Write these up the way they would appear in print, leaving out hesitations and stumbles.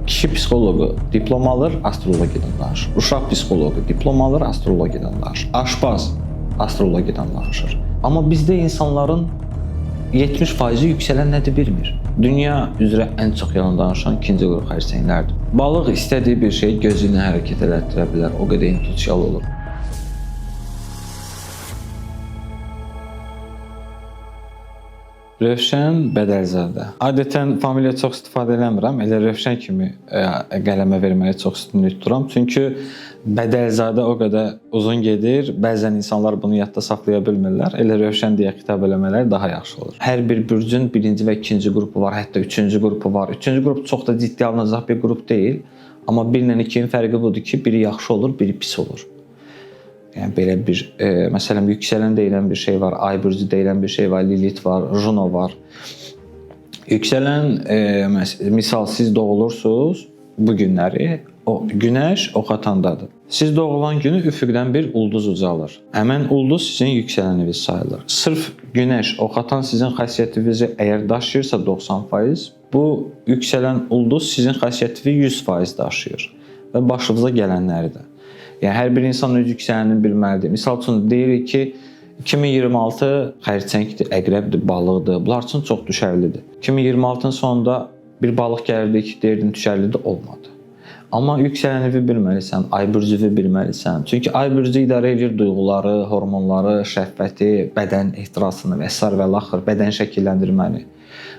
Kişi psixoloqu diplom alır, astrologiyadan danışır. Uşaq psixoloqu diplom alır, astrologiyadan danışır. Aşpaz astrologiyadan danışır. Amma bizdə insanların 70%-i yüksələn nədir bilmir. Dünya üzrə ən çox yalan danışan ikinci qrup xərçənglərdir. Balıq istədiyi bir şeyi gözü ilə hərəkət elətdirə bilər. O qədər intuisiyalı olur. Rövşən Bədəlzadə. Adətən familiya çox istifadə eləmirəm. Elə Rövşən kimi qələmə verməyi çox üstünlük tuturam. Çünki Bədəlzadə o qədər uzun gedir. Bəzən insanlar bunu yadda saxlaya bilmirlər. Elə Rövşən deyə xitab eləmələri daha yaxşı olur. Hər bir bürcün birinci və ikinci qrupu var, hətta üçüncü qrupu var. Üçüncü qrup çox da ciddi alınacaq bir qrup deyil. Amma 1 ilə 2-nin fərqi budur ki, biri yaxşı olur, biri pis olur. Yəni belə bir məsələn yüksələn deyilən bir şey var, ay bürcü deyilən bir şey var, Lilith var, Juno var. Yüksələn misal siz doğulursunuz bu günləri, o günəş ox atandadır. Siz doğulan günü üfüqdən bir ulduz ucalır. Həmən ulduz sizin yüksələniniz sayılır. Sırf günəş ox atan sizin xasiyyətinizi əgər daşıyırsa 90%, bu yüksələn ulduz sizin xasiyyətinizi 100% daşıyır və başınıza gələnləri də. Yəni hər bir insan öz yüksələnini bilməlidir. Misal üçün deyirik ki, 2026 xərçəngdir, əqrəbdir, balıqdır. Bunlar üçün çox düşərlidir. 2026-nın sonunda bir balıq gəlirdi ki, deyirdim düşərlidir, olmadı. Amma yüksələnini bilməlisən, ay bürcünü bilməlisən. Çünki ay bürcü idarə edir duyğuları, hormonları, şəhvəti, bədən ehtirasını və sair və ilaxır, bədən şəkilləndirməni.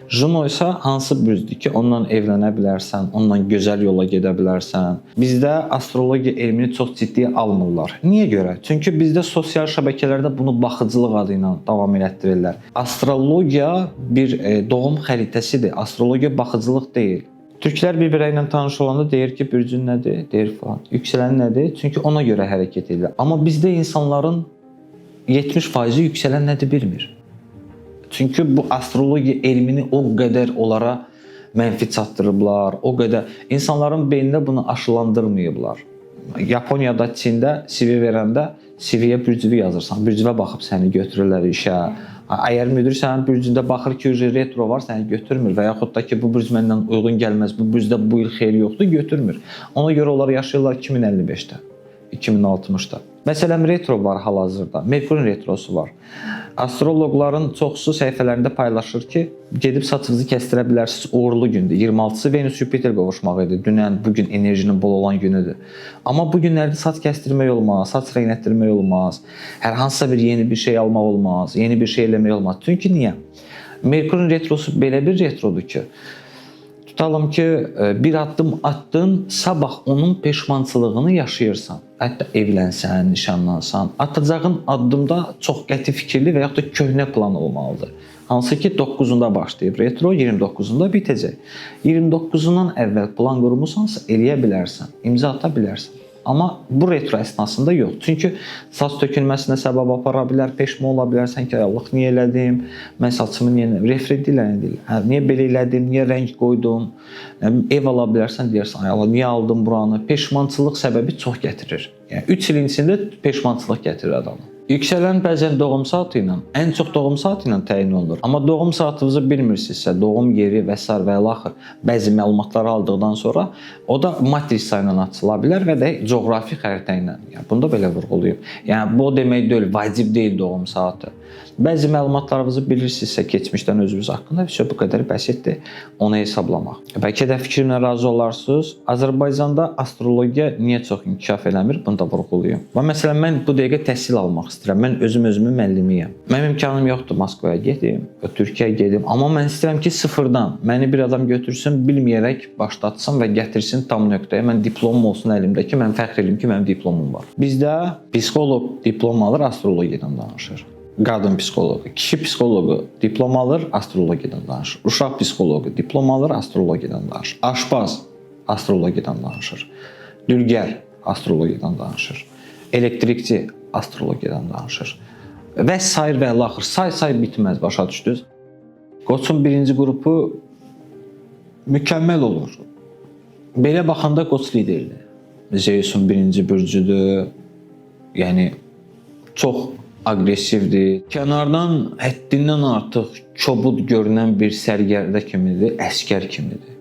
Juno isə hansı bürcdür ki, onunla evlənə bilərsən, onunla gözəl yola gedə bilərsən. Bizdə astrologiya elmini çox ciddi almırlar. Niyə görə? Çünki bizdə sosial şəbəkələrdə bunu baxıcılıq adı ilə davam elətdirirlər. Astrologiya bir doğum xəritəsidir. Astrologiya baxıcılıq deyil. Türklər bir-biri ilə tanış olanda deyir ki, bürcün nədir? Deyir falan. Yüksələn nədir? Çünki ona görə hərəkət edirlər. Amma bizdə insanların 70%-i yüksələn nədir bilmir. Çünki bu astrologiya elmini o qədər onlara mənfi çatdırıblar, o qədər insanların beynində bunu aşılandırmayıblar. Yaponiyada, Çində CV verəndə CV-yə bürcüvü yazırsan, bürcüvə baxıb səni götürürlər işə. Əgər müdir sənin bürcündə baxır ki, retro var, səni götürmür və yaxud da ki, bu bürc məndən uyğun gəlməz, bu bürcdə bu il xeyir yoxdur, götürmür. Ona görə onlar yaşayırlar 2055-də, 2060-da. Məsələn, retro var hal-hazırda. Merkurun retrosu var. Astroloqların çoxusu səhifələrində paylaşır ki, gedib saçınızı kəstirə bilərsiniz, uğurlu gündür. 26-sı Venus-Yupiter qovuşmağı idi. Dünən, bu gün enerjinin bol olan günüdür. Amma bu günlərdə saç kəstirmək olmaz, saç rənglətdirmək olmaz, hər hansısa bir yeni bir şey almaq olmaz, yeni bir şey eləmək olmaz. Çünki niyə? Merkurun retrosu belə bir retrodur ki, tutalım ki, bir addım atdın, sabah onun peşmançılığını yaşayırsan. Hətta evlənsən, nişanlansan, atacağın addımda çox qəti fikirli və yaxud da köhnə plan olmalıdır. Hansı ki 9-unda başlayıb retro, 29-unda bitəcək. 29-undan əvvəl plan qurmusansa eləyə bilərsən, imza ata bilərsən. Amma bu retro əsnasında yox. Çünki saç tökülməsinə səbəb apara bilər, peşman ola bilərsən ki, Allah niyə elədim, mən saçımı niyə refre deyirlər, deyirlər. Hə, niyə belə elədim, niyə rəng qoydum? Ev ala bilərsən, deyirsən, ay Allah, niyə aldım buranı? Peşmançılıq səbəbi çox gətirir. Yəni 3 ilin içində peşmançılıq gətirir adamı. Yüksələn bəzən doğum saatı ilə, ən çox doğum saatı ilə təyin olunur. Amma doğum saatınızı bilmirsinizsə, doğum yeri və sair və ilaxır bəzi məlumatları aldıqdan sonra o da matrisa ilə açıla bilər və də coğrafi xəritə ilə. Yəni bunu da belə vurğulayım. Yəni bu o demək deyil, vacib deyil doğum saatı. Bəzi məlumatlarınızı bilirsinizsə keçmişdən özünüz haqqında, vəsə bu qədər bəsitdir onu hesablamaq. Bəlkə də fikrimlə razı olarsınız. Azərbaycanda astrologiya niyə çox inkişaf eləmir? Bunu da vurğulayım. Və məsələn mən bu dəqiqə təhsil almaq istəyirəm. Mən özüm özümün müəllimiyəm. Mənim imkanım yoxdur Moskvaya gedim, Türkiyəyə gedim, amma mən istəyirəm ki, sıfırdan məni bir adam götürsün, bilməyərək başlatsın və gətirsin tam nöqtəyə. Mən diplomum olsun əlimdə ki, mən fəxr eləyim ki, mənim diplomum var. Bizdə psixoloq diplom alır, astrologiyadan danışır. Qadın psixoloqu, kişi psixoloqu diplom alır, astrologiyadan danışır. Uşaq psixoloqu diplom alır, astrologiyadan danışır. Aşpaz astrologiyadan danışır. Dülgər astrologiyadan danışır. Elektrikçi astrologiyadan danışır. Və sair və ilaxır. Say-say bitməz, başa düşdünüz? Qoçun birinci qrupu mükəmməl olur. Belə baxanda Qoç liderdir. Zeusun birinci bürcüdür. Yəni çox aqressivdir. Kənardan həddindən artıq kobud görünən bir sərgərdə kimidir, əskər kimidir.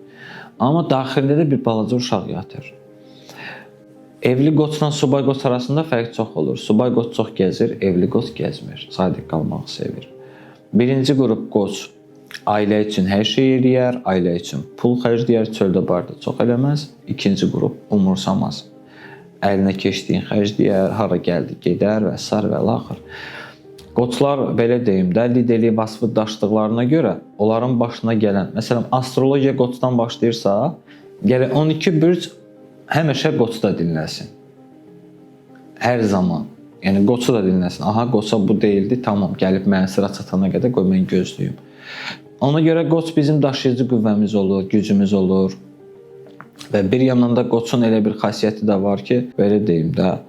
Amma daxilində də bir balaca uşaq yatır. Evli qoçla subay qoç arasında fərq çox olur. Subay qoç çox gəzir, evli qoç gəzmir. Sadiq qalmağı sevir. Birinci qrup qoç ailə üçün hər şey eləyər, ailə üçün pul xərcləyər, çöldə barda çox eləməz. İkinci qrup umursamaz. Əlinə keçdiyin xərcləyər, hara gəldi gedər və sair və ilaxır. Qoçlar belə deyim də, liderlik vasfı daşıdıqlarına görə onların başına gələn, məsələn, astrologiya qoçdan başlayırsa, gərək 12 bürc həmişə qoçda dinləsin. Hər zaman. Yəni qoçu da dinləsin. Aha, qoça bu deyildi, tamam, gəlib mənə sıra çatana qədər qoy mən gözləyim. Ona görə qoç bizim daşıyıcı qüvvəmiz olur, gücümüz olur. Və bir yandan da qoçun elə bir xasiyyəti də var ki, belə deyim də,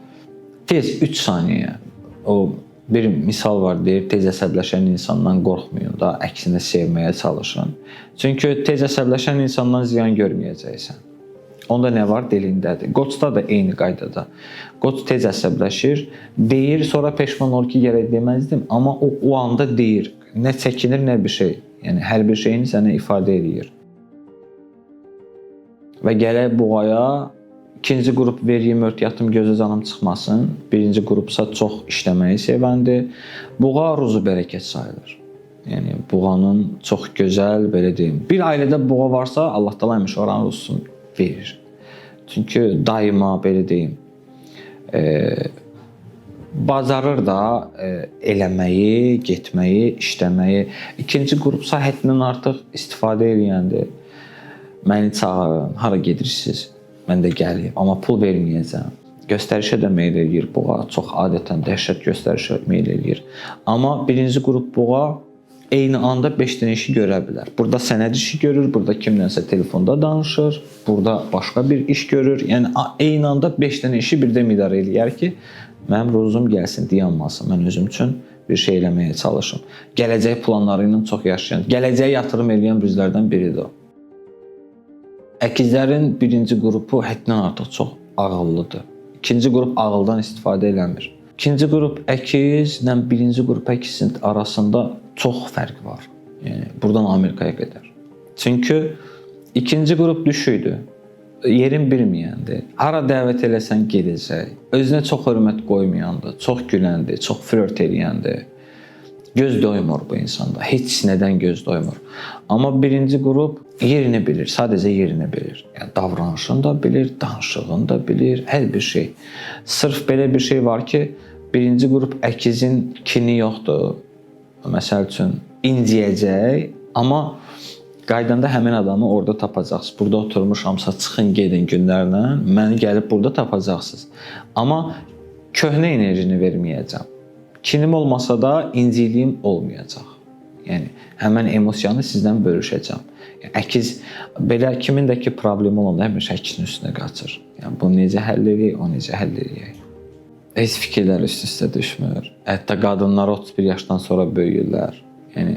tez 3 saniyə o bir misal var, deyir, tez əsəbləşən insandan qorxmayın da, əksinə sevməyə çalışın. Çünki tez əsəbləşən insandan ziyan görməyəcəksən. Onda nə var? Dilindədir. Qoçda da eyni qaydada. Qoç tez əsəbləşir, deyir, sonra peşman olur ki, gərək deməzdim, amma o anda deyir. Nə çəkinir, nə bir şey. Yəni hər bir şeyini sənə ifadə eləyir. Və gələk buğaya, ikinci qrup veriyim, ört yatım, gözə canım çıxmasın. Birinci qrupsa çox işləməyi sevəndir. Buğa ruzu bərəkət sayılır. Yəni buğanın çox gözəl, belə deyim. Bir ailədə buğa varsa, Allah təala həmişə oranın ruzusunu verir. Çünki daima belə deyim, bacarır da eləməyi, getməyi, işləməyi. İkinci qrupsa həddindən artıq istifadə eləyəndir. Məni çağırın, hara gedirsiniz? Mən də gəlim, amma pul verməyəcəm. Göstərişə də meyl eləyir buğa, çox adətən dəhşət göstərişə meyl eləyir. Amma birinci qrup buğa eyni anda 5 dənə işi görə bilər. Burada sənəd işi görür, burada kimlənsə telefonda danışır, burada başqa bir iş görür. Yəni eyni anda 5 dənə işi birdən idarə eləyər ki, mənim ruzum gəlsin, dayanmasın. Mən özüm üçün bir şey eləməyə çalışım. Gələcək planları ilə çox yaşayan, gələcəyə yatırım eləyən bürclərdən biridir o. Əkizlərin birinci qrupu həddindən artıq çox ağıllıdır. İkinci qrup ağıldan istifadə eləmir. İkinci qrup əkizlə birinci qrup əkizin arasında çox fərq var. Yəni buradan Amerikaya qədər. Çünki ikinci qrup düşüydü. Yerin bilməyəndir. Hara dəvət eləsən gedəcək. Özünə çox hörmət qoymayandır, çox güləndir, çox flört eləyəndir. Göz doymur bu insanda. Heç nədən göz doymur. Amma birinci qrup yerini bilir, sadəcə yerini bilir. Yəni davranışını da bilir, danışığını da bilir, hər bir şey. Sırf belə bir şey var ki, birinci qrup əkizin kini yoxdur. Məsəl üçün inciyəcək, amma qaydanda həmin adamı orada tapacaqsınız. Burada oturmuşamsa çıxın gedin günlərlə, məni gəlib burada tapacaqsınız. Amma köhnə enerjini verməyəcəm. Kinim olmasa da inciliyim olmayacaq. Yəni həmin emosiyanı sizdən bölüşəcəm. Yəni, əkiz belə kimin də ki problemi olanda həmişə əkizin üstünə qaçır. Yəni bunu necə həll eləyək, o necə həll eləyək. Heç fikirlər üst-üstə düşmür. Hətta qadınlar 31 yaşdan sonra böyüyürlər. Yəni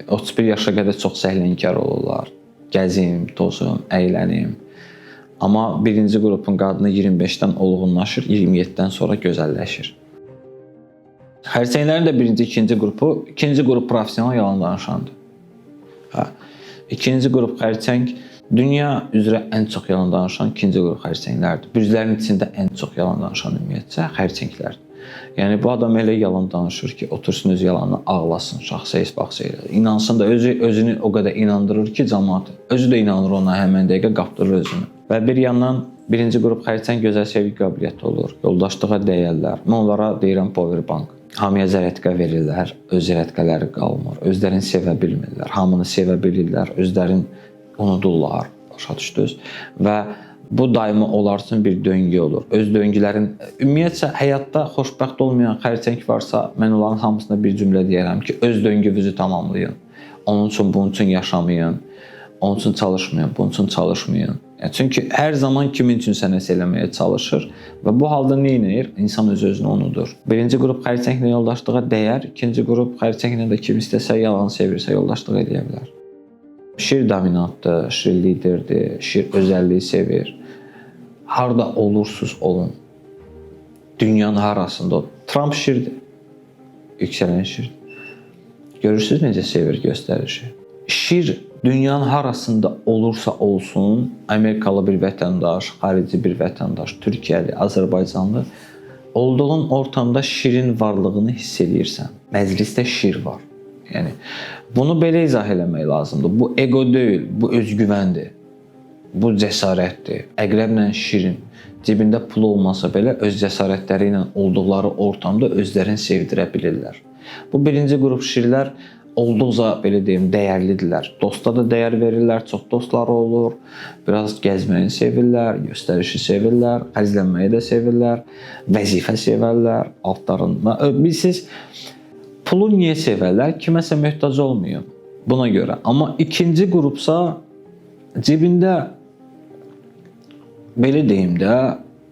31 yaşa qədər çox səhlənkar olurlar. Gəzim, tozum, əylənim. Amma birinci qrupun qadını 25-dən olğunlaşır, 27-dən sonra gözəlləşir. Xərçənglərin də birinci, ikinci qrupu, ikinci qrup professional yalan danışandır. Hə. İkinci qrup xərçəng dünya üzrə ən çox yalan danışan ikinci qrup xərçənglərdir. Bürclərin içində ən çox yalan danışan ümumiyyətcə xərçənglərdir. Yəni bu adam elə yalan danışır ki, otursun öz yalanına ağlasın, şəxsə isbat elə. İnansın da özü özünü o qədər inandırır ki, cəmaət özü də inanır ona, həmin dəqiqə qapdırır özünü. Və bir yandan birinci qrup xərçəng gözəl sevgi qabiliyyəti olur, yoldaşlığa dəyərlər. Mən onlara deyirəm power bank. Hamıya zərətqə verirlər, öz zərətqələri qalmır. Özlərini sevə bilmirlər, hamını sevə bilirlər, özlərini unudurlar, başa düşdünüz? Və bu daima onlar üçün bir döngü olur. Öz döngülərin ümumiyyətcə həyatda xoşbəxt olmayan xərçəng varsa, mən onların hamısına bir cümlə deyərəm ki, öz döngünüzü tamamlayın. Onun üçün, bunun üçün yaşamayın. Onun üçün çalışmayın, bunun üçün çalışmayın. Yəni, çünki hər zaman kimin üçünsə nəsə eləməyə çalışır və bu halda nə edir? İnsan öz-özünü unudur. Birinci qrup xərçənglə yoldaşlığa dəyər, ikinci qrup xərçənglə də kim istəsə, yalan sevirsə yoldaşlıq eləyə bilər. Şir dominantdır, şir liderdir, şir özəlliyi sevir. Harda olursuz olun. Dünyanın harasında o. Trump şirdir. Yüksələn şirdir. Görürsüz necə sevir göstərişi. Şir Dünyanın harasında olursa olsun, Amerikalı bir vətəndaş, xarici bir vətəndaş, Türkiyəli, Azərbaycanlı olduğun ortamda şirin varlığını hiss eləyirsən. Məclisdə şir var. Yəni bunu belə izah eləmək lazımdır. Bu ego deyil, bu özgüvəndir. Bu cəsarətdir. Əqrəblə şirin cibində pul olmasa belə öz cəsarətləri ilə olduqları ortamda özlərini sevdirə bilirlər. Bu birinci qrup şirlər olduqca belə deyim, dəyərlidirlər. Dosta da dəyər verirlər, çox dostları olur. Biraz gəzməyi sevirlər, göstərişi sevirlər, xərclənməyi də sevirlər, vəzifə sevərlər altlarında. Bilirsiniz, pulu niyə sevərlər? Kiməsə möhtac olmayın. Buna görə. Amma ikinci qrupsa cibində belə deyim də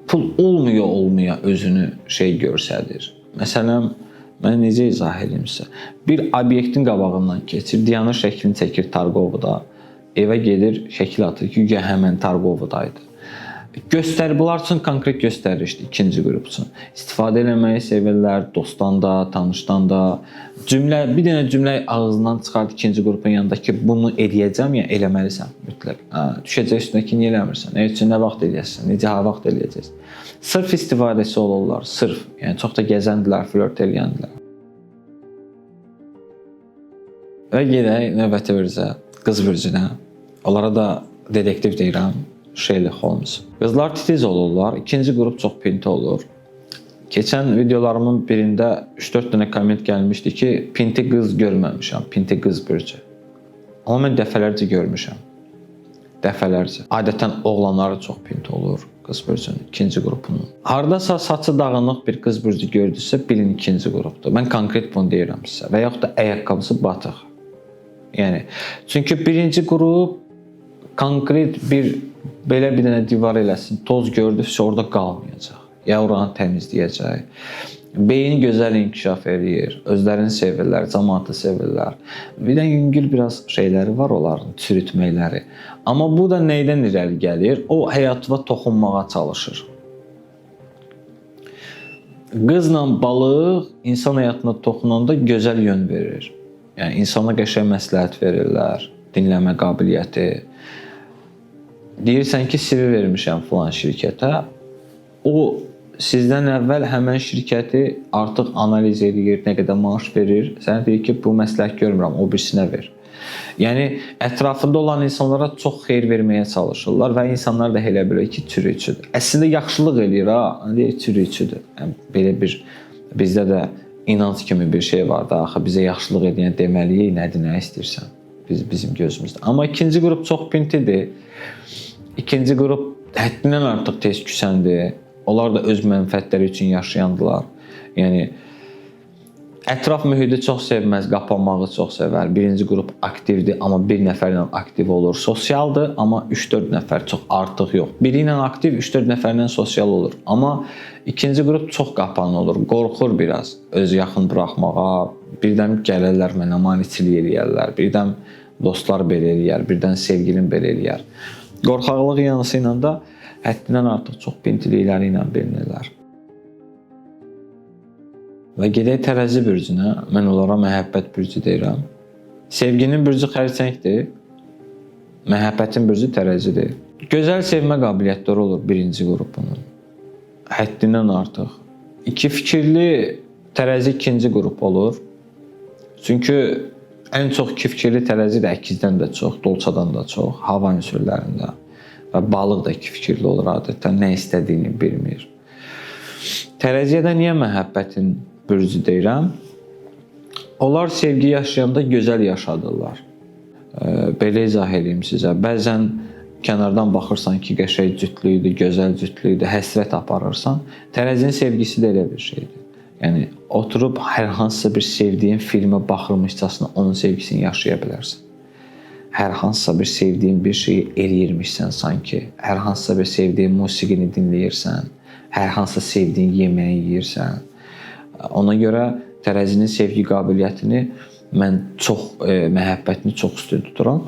pul olmaya özünü şey göstərir. Məsələn, mən necə izah edeyim sizə? Bir obyektin qabağından keçir, dayanır, şəklini çəkir Targovoda. Evə gedir, şəkil atır ki, güya həmən Targovodaydı. Göstər, bunlar üçün konkret göstərişdir ikinci qrup üçün. İstifadə eləməyi sevirlər, dostdan da, tanışdan da. Cümlə, bir dənə cümlə ağzından çıxart ikinci qrupun yanında ki, bunu eləyəcəm ya eləməlisən mütləq. Hə, düşəcək üstünə ki, niyə eləmirsən? Nə üçün, nə vaxt eləyəsən? Necə, ha vaxt eləyəcəksən? Sırf istifadəsi olurlar, sırf. Yəni çox da gəzəndilər, flört eləyəndilər. Və gedək növbəti bürcə, qız bürcünə. Onlara da detektiv deyirəm. Sherlock Holmes. Qızlar titiz olurlar. İkinci qrup çox pinti olur. Keçən videolarımın birində 3-4 dənə komment gəlmişdi ki, pinti qız görməmişəm, pinti qız bürcü. Amma mən dəfələrcə görmüşəm. Dəfələrcə. Adətən oğlanları çox pinti olur qız bürcünün ikinci qrupunun. Hardasa saçı dağınıq bir qız bürcü gördünüzsə, bilin ikinci qrupdur. Mən konkret bunu deyirəm sizə. Və yaxud da ayaqqabısı batıq. Yəni çünki birinci qrup konkret bir belə bir dənə divar eləsin, toz gördüsə orada qalmayacaq. Ya oranı təmizləyəcək. Beyin gözəl inkişaf eləyir, özlərini sevirlər, cəmaatı sevirlər. Bir də yüngül biraz şeyləri var onların, çürütməkləri. Amma bu da neydən irəli gəlir? O həyatıma toxunmağa çalışır. Qızla balıq insan həyatına toxunanda gözəl yön verir. Yəni insana qəşəng məsləhət verirlər, dinləmə qabiliyyəti. Deyirsən ki, CV vermişəm filan şirkətə. O sizdən əvvəl həmən şirkəti artıq analiz edir, nə qədər maaş verir. Sənə deyir ki, bu məsləhət görmürəm, o birisinə ver. Yəni ətrafında olan insanlara çox xeyir verməyə çalışırlar və insanlar da elə bilir ki, çürükçüdür. Əslində yaxşılıq eləyir ha, deyir çürükçüdür. Yəni belə bir bizdə də inanc kimi bir şey var da, axı bizə yaxşılıq edənə deməliyik, nədir, nə istəyirsən. Bizim gözümüzdə. Amma ikinci qrup çox pintidir. İkinci qrup həddindən artıq tez küsəndir. Onlar da öz mənfəətləri üçün yaşayandılar. Yəni ətraf mühiti çox sevməz, qapanmağı çox sevər. Birinci qrup aktivdir, amma bir nəfərlə aktiv olur. Sosialdır, amma 3-4 nəfər çox artıq yox. Biri ilə aktiv, 3-4 nəfərlə sosial olur. Amma ikinci qrup çox qapanlı olur. Qorxur biraz öz yaxın buraxmağa. Birdən gələrlər mənə maniçilik eləyərlər. Birdən dostlar belə eləyər, birdən sevgilim belə eləyər. Qorxaqlıq yanısı ilə də həddindən artıq çox pintilikləri ilə bilinirlər. Və gedək tərəzi bürcünə. Mən onlara məhəbbət bürcü deyirəm. Sevginin bürcü xərçəngdir. Məhəbbətin bürcü tərəzidir. Gözəl sevmə qabiliyyətləri olur birinci qrupunun. Həddindən artıq. İki fikirli tərəzi ikinci qrup olur. Çünki ən çox iki fikirli tərəzi də əkizdən də çox, dolçadan da çox, hava ünsürlərində. Və balıq da iki fikirli olur adətən, nə istədiyini bilmir. Tərəziyə də niyə məhəbbətin bürcü deyirəm? Onlar sevgi yaşayanda gözəl yaşadırlar. Belə izah eləyim sizə. Bəzən kənardan baxırsan ki, qəşəng cütlüydür, gözəl cütlüydür, həsrət aparırsan. Tərəzinin sevgisi də elə bir şeydir. Yəni oturub hər hansısa bir sevdiyin filmə baxırmışcasına onun sevgisini yaşaya bilərsən. Hər hansısa bir sevdiyin bir şeyi eləyirmişsən sanki. Hər hansısa bir sevdiyin musiqini dinləyirsən. Hər hansısa sevdiyin yeməyi yeyirsən. Ona görə tərəzinin sevgi qabiliyyətini mən çox məhəbbətini çox üstün tuturam.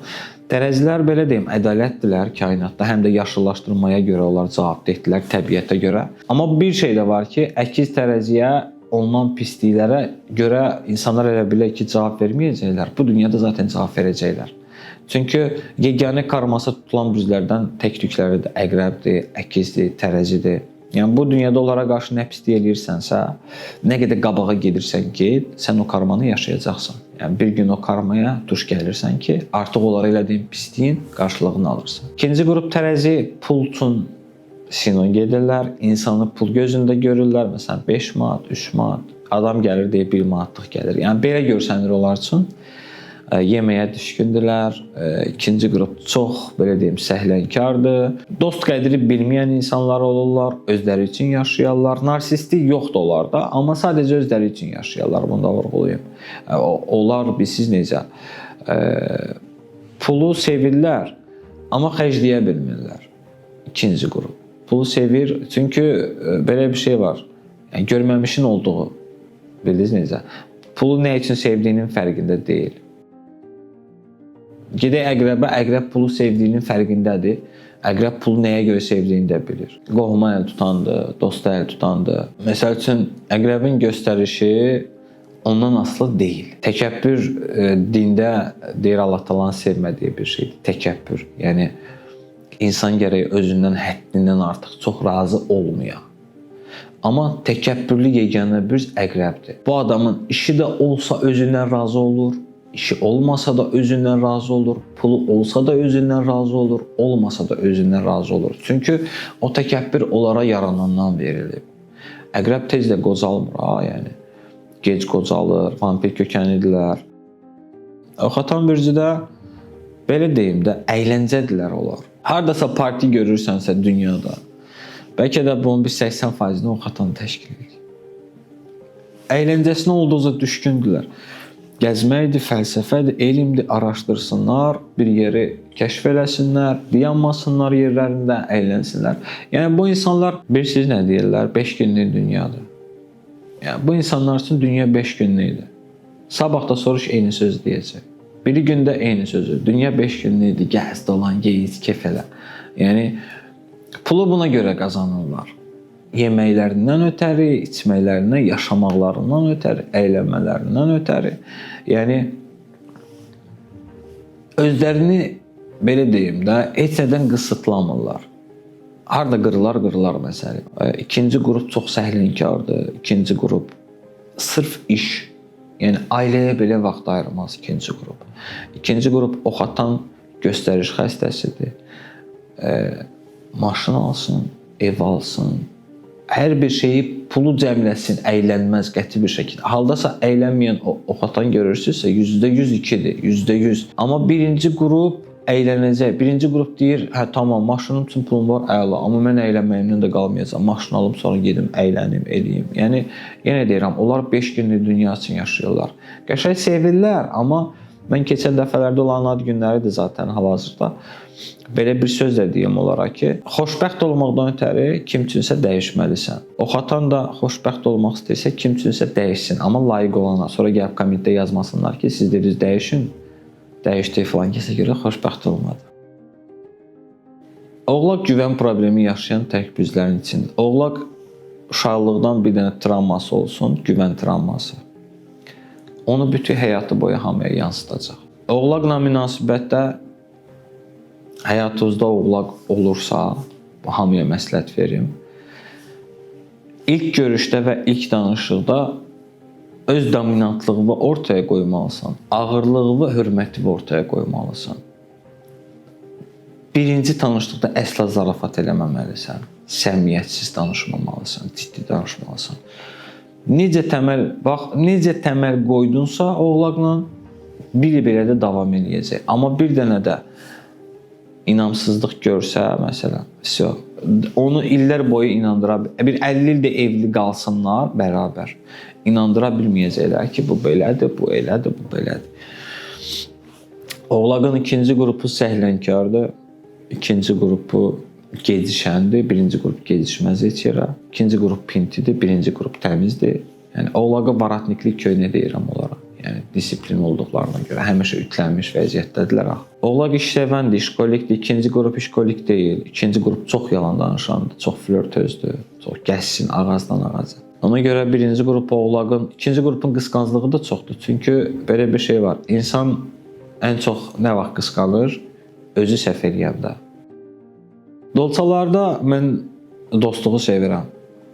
Tərəzilər belə deyim, ədalətdirlər kainatda, həm də yaşıllaşdırmaya görə onlar cavabdehdirlər təbiətə görə. Amma bir şey də var ki, əkiz tərəziyə olunan pisliklərə görə insanlar elə bilir ki, cavab verməyəcəklər. Bu dünyada zaten cavab verəcəklər. Çünki yeganə karması tutulan bürclərdən tək tükləri də əqrəbdir, əkizdir, tərəzidir. Yəni bu dünyada onlara qarşı nə pislik eləyirsənsə, nə qədər qabağa gedirsən get, sən o karmanı yaşayacaqsan. Yəni bir gün o karmaya tuş gəlirsən ki, artıq onlara elədiyin pisliyin qarşılığını alırsan. İkinci qrup tərəzi pul üçün sino gedirlər, insanı pul gözündə görürlər. Məsələn 5 manat, 3 manat, adam gəlir deyə 1 manatlıq gəlir. Yəni belə görsənir onlar üçün. Yeməyə düşkündürlər. İkinci qrup çox, belə deyim, səhlənkardır. Dost qədri bilməyən insanlar olurlar, özləri üçün yaşayarlar. Narsistlik yoxdur onlarda, amma sadəcə özləri üçün yaşayarlar, bunu da vurğulayım. Onlar bilsiz necə? Pulu sevirlər, amma xərcləyə bilmirlər. İkinci qrup. Pulu sevir, çünki belə bir şey var. Yəni görməmişin olduğu, bildiniz necə? Pulu nə üçün sevdiyinin fərqində deyil. Gedək əqrəbə, əqrəb pulu sevdiyinin fərqindədir. Əqrəb pulu nəyə görə sevdiyini də bilir. Qohuma əl tutandı, dosta əl tutandı. Məsəl üçün, əqrəbin göstərişi ondan asılı deyil. Təkəbbür dində deyir Allah Taala'nın sevmədiyi bir şeydir. Təkəbbür. Yəni insan gərək özündən həddindən artıq çox razı olmaya. Amma təkəbbürlü yeganə bürc əqrəbdir. Bu adamın işi də olsa özündən razı olur, işi olmasa da özündən razı olur, pulu olsa da özündən razı olur, olmasa da özündən razı olur. Çünki o təkəbbür onlara yaranandan verilib. Əqrəb tez də qocalmır ha, yəni. Gec qocalır, vampir kökənlidirlər. Oxatan bürcü də belə deyim də, əyləncədirlər onlar. Hardasa parti görürsənsə dünyada, bəlkə də bunun bir 80%-ni oxatan təşkil edir. Əyləncəsinə olduqca düşkündürlər. Gəzməkdir, fəlsəfədir, elmdir, araşdırsınlar, bir yeri kəşf eləsinlər, dayanmasınlar yerlərində, əylənsinlər. Yəni bu insanlar, bilirsiniz nə deyirlər? 5 günlük dünyadır. Yəni bu insanlar üçün dünya 5 günlükdür. Sabah da soruş eyni söz deyəcək. Biri gündə eyni sözü. Dünya 5 günlükdür, gəz, dolan, geyiz, kef elə. Yəni pulu buna görə qazanırlar. Yeməklərindən ötəri, içməklərindən, yaşamaqlarından ötəri, əylənmələrindən ötəri. Yəni özlərini belə deyim də, heç nədən qısıtlamırlar. Harda qırılar, qırılar məsələ. İkinci qrup çox səhlənkardır. İkinci qrup sırf iş, yəni ailəyə belə vaxt ayırmaz ikinci qrup. İkinci qrup oxatan göstəriş xəstəsidir. Maşın alsın, ev alsın, hər bir şeyi pulu cəmləsin, əylənməz qəti bir şəkildə. Haldasa əylənməyən oxatan görürsünüzsə %100 ikidir, %100. Amma birinci qrup əylənəcək. Birinci qrup deyir, hə tamam, maşınım üçün pulum var, əla, amma mən əylənməyimdən də qalmayacağam. Maşın alım, sonra gedim, əylənim, eləyim. Yəni yenə deyirəm, onlar 5 günlük dünya üçün yaşayırlar. Qəşəng sevirlər, amma mən keçən dəfələrdə olan ad günləridir zaten hal-hazırda. Belə bir söz də deyim onlara ki, xoşbəxt olmaqdan ötəri kim üçünsə dəyişməlisən. Oxatan da xoşbəxt olmaq istəyirsə kim üçünsə dəyişsin, amma layiq olana. Sonra gəlib kommentdə yazmasınlar ki, siz dediniz dəyişin, dəyişdik filan kəsə görə xoşbəxt olmadı. Oğlaq güvən problemi yaşayan tək büzlərin içində. Oğlaq uşaqlıqdan bir dənə travması olsun, güvən travması. Onu bütün həyatı boyu hamıya yansıdacaq. Oğlaqla münasibətdə həyatınızda oğlaq olursa, bu hamıya məsləhət verim. İlk görüşdə və ilk danışıqda öz dominantlığını ortaya qoymalısan, ağırlığını, hörmətini ortaya qoymalısan. Birinci tanışlıqda əsla zarafat eləməməlisən, səmimiyyətsiz danışmamalısan, ciddi danışmalısan. Necə təməl, bax, necə təməl qoydunsa oğlaqla, biri belə də davam eləyəcək. Amma bir dənə də inamsızlıq görsə, məsələn, vəsyo, onu illər boyu inandıra, bir 50 il də evli qalsınlar bərabər. İnandıra bilməyəcəklər ki, bu belədir, bu elədir, bu belədir. Oğlaqın ikinci qrupu səhlənkardır. İkinci qrupu gecişəndir, birinci qrup gecişməz heç yerə. İkinci qrup pintidir, birinci qrup təmizdir. Yəni oğlaqa varatniklik köynə deyirəm onlara. Yəni disiplin olduqlarına görə həmişə ütlənmiş vəziyyətdədirlər axı. Oğlaq iş sevəndir, işkolikdir. İkinci qrup işkolik deyil. İkinci qrup çox yalan danışandır, çox flörtözdür, çox gəzsin ağacdan ağaca. Ona görə birinci qrup oğlaqın, ikinci qrupun qısqanclığı da çoxdur. Çünki belə bir şey var. İnsan Ən çox nə vaxt qısqanır? Özü səhv eləyəndə. Dolçalarda mən dostluğu sevirəm.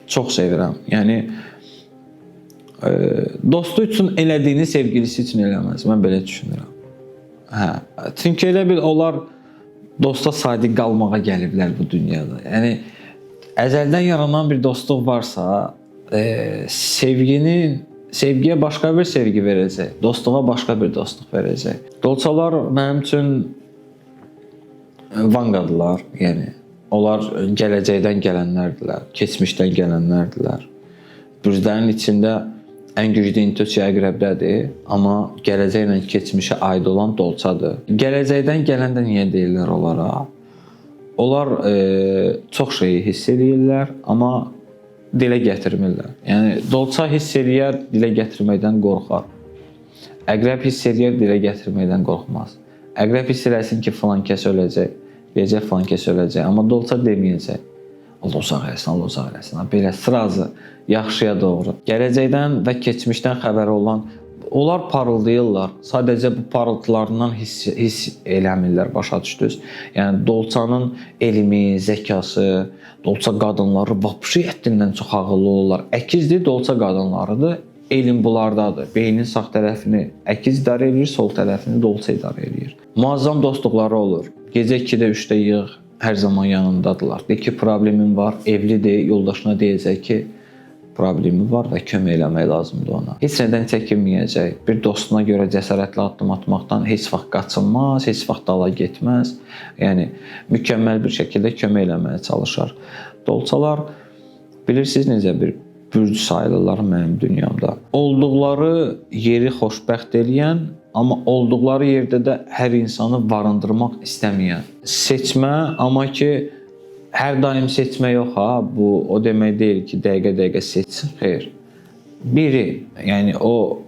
Çox sevirəm. Yəni dostu üçün elədiyini sevgilisi üçün eləməz. Mən belə düşünürəm. Hə, çünki elə bil onlar dosta sadiq qalmağa gəliblər bu dünyada. Yəni əzəldən yaranan bir dostluq varsa, sevgiyə başqa bir sevgi verəcək, dostluğa başqa bir dostluq verəcək. Dolçalar mənim üçün Vanqadılar, yəni onlar gələcəkdən gələnlərdilər, keçmişdən gələnlərdilər. Bürclərin içində ən güclü intuisiya əqrəbdədir, amma gələcəklə keçmişə aid olan dolçadır. Gələcəkdən gələn də niyə deyirlər onlara? Onlar çox şeyi hiss eləyirlər, amma dilə gətirmirlər. Yəni dolça hiss eləyər, dilə gətirməkdən qorxar. Əqrəb hiss eləyər, dilə gətirməkdən qorxmaz. Əqrəb hiss eləsin ki, filan kəs öləcək, deyəcək filan kəs öləcək, amma dolça deməyəcək. Allah uzaq eləsin, Allah uzaq eləsin. Belə sırazı yaxşıya doğru. Gələcəkdən və keçmişdən xəbəri olan onlar parıldayırlar. Sadəcə bu parıltılarından hiss eləmirlər, başa düşdünüz? Yəni dolçanın elmi, zəkası, dolça qadınları vapşı həddindən çox ağıllı olurlar. Əkizdir, dolça qadınlarıdır. Elm bunlardadır. Beynin sağ tərəfini əkiz idarə eləyir, sol tərəfini dolça idarə eləyir. Muazzam dostluqları olur. Gecə 2-də, 3-də yığ, hər zaman yanındadılar. De ki, problemim var, evlidir, yoldaşına deyəcək ki, problemi var və kömək eləmək lazımdır ona. Heç nədən çəkinməyəcək. Bir dostuna görə cəsarətli addım atmaqdan heç vaxt qaçınmaz, heç vaxt dala getməz. Yəni mükəmməl bir şəkildə kömək eləməyə çalışar. Dolçalar bilirsiniz necə bir bürc sayılırlar mənim dünyamda. Olduqları yeri xoşbəxt eləyən, amma olduqları yerdə də hər insanı varındırmaq istəməyən. Seçmə, amma ki hər daim seçmə yox ha, bu o demək deyil ki, dəqiqə-dəqiqə seçsin. Xeyr. Biri, yəni o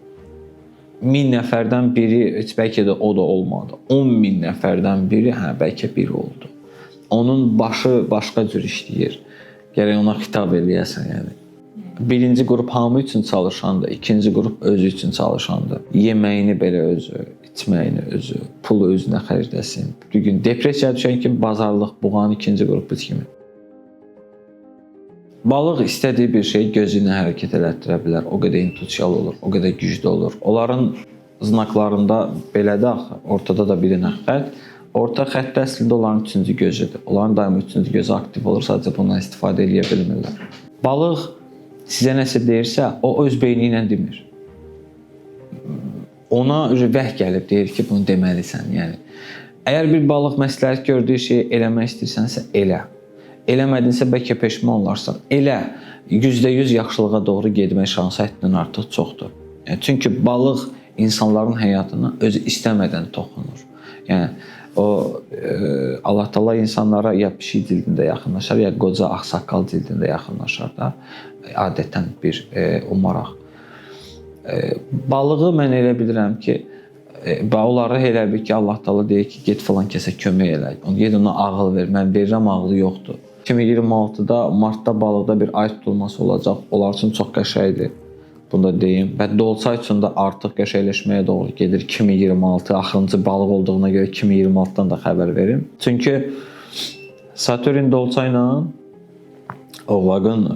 1000 nəfərdən biri, heç bəlkə də o da olmadı. 10 min nəfərdən biri, hə, bəlkə biri oldu. Onun başı başqa cür işləyir. Gərək ona xitab eləyəsən, yəni. Birinci qrup hamı üçün çalışandır, ikinci qrup özü üçün çalışandır. Yeməyini belə özü, içməyini özü, pulu özünə xərcləsin. Bir gün depressiyaya düşən kimi bazarlıq, buğanın ikinci qrupu kimi. Balıq istədiyi bir şeyi gözü ilə hərəkət elətdirə bilər. O qədər intuisiyal olur, o qədər güclü olur. Onların znaklarında belədir axı, ortada da bir dənə xətt. Orta xəttdə əslində onların üçüncü gözüdür. Onların daima üçüncü gözü aktiv olur, sadəcə bundan istifadə eləyə bilmirlər. Balıq sizə nəsə deyirsə, o öz beyni ilə demir. Ona vəh gəlib deyir ki, bunu deməlisən. Yəni əgər bir balıq məsləhət gördüyü şeyi eləmək istəyirsənsə, elə. Eləmədinsə bəlkə peşman olarsan. Elə. %100 yaxşılığa doğru getmək şansı həddindən artıq çoxdur. Yəni, çünki balıq insanların həyatına özü istəmədən toxunur. Yəni o Allah Taala insanlara ya pişik cildində yaxınlaşar, ya qoca ağsaqqal cildində yaxınlaşar da. Adətən bir umaraq. Balığı mən elə bilirəm ki, onları elə bil ki, Allah Taala deyir ki, get filan kəsə kömək elə. Get ona ağıl ver. Mən verirəm, ağlı yoxdur. 2026-da martda balıqda bir ay tutulması olacaq. Onlar üçün çox qəşəngdir. Bunu da deyim. Və dolça üçün də artıq qəşəngləşməyə doğru gedir. 2026 axırıncı balıq olduğuna görə 2026-dan da xəbər verim. Çünki Satürn dolça ilə Oğlağın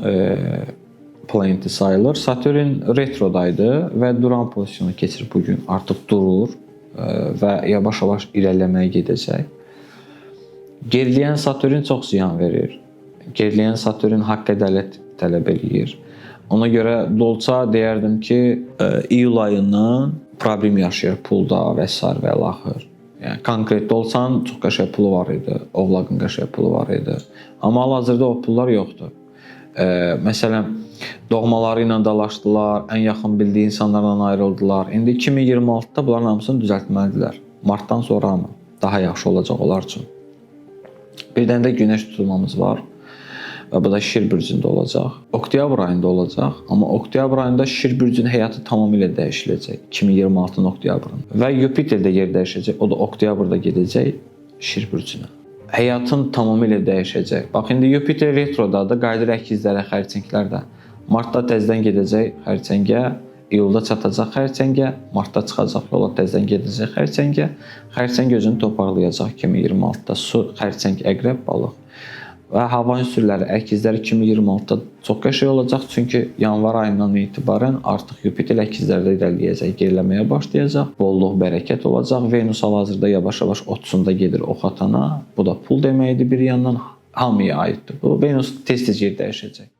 planeti sayılır. Satürn retrodaydı və duran pozisyonu keçir bu gün. Artıq durur və yavaş-yavaş irəliləməyə gedəcək. Geriləyən Satürn çox ziyan verir. Geriləyən Satürn haqq ədalət tələb eləyir. Ona görə dolça deyərdim ki, iyul ayından problem yaşayır pulda və sair və ilaxır. Yəni konkret dolçanın çox qəşəng pulu var idi, Oğlağın qəşəng pulu var idi. Amma hal-hazırda o pullar yoxdur. Məsələn, doğmaları ilə dalaşdılar, ən yaxın bildiyi insanlarla ayrıldılar. İndi 2026-da bunların hamısını düzəltməlidirlər. Martdan sonra amma daha yaxşı olacaq onlar üçün. Bir dənə də günəş tutulmamız var. Və bu da Şir bürcündə olacaq. Oktyabr ayında olacaq, amma oktyabr ayında Şir bürcünün həyatı tamamilə dəyişiləcək. 2026-nın oktyabrında. Və Yupiter də yer dəyişəcək. O da oktyabrda gedəcək Şir bürcünə. Həyatın tamamilə dəyişəcək. Bax indi Yupiter retrodadır, qayıdır əkizlərə, xərçənglərdə. Martda təzədən gedəcək xərçəngə, İyulda çatacaq xərçəngə, martda çıxacaq yola, təzədən gedəcək xərçəngə. Xərçəng özünü toparlayacaq 2026-da su, xərçəng, əqrəb, balıq. Və hava ünsürləri əkizlər 2026-da çox qəşəng olacaq, çünki yanvar ayından etibarən artıq Yupiter əkizlərdə irəliləyəcək, geriləməyə başlayacaq. Bolluq, bərəkət olacaq. Venus hal-hazırda yavaş-yavaş 30-unda gedir ox atana. Bu da pul deməkdir bir yandan. Hamıya aiddir bu. Venus tez-tez yer dəyişəcək.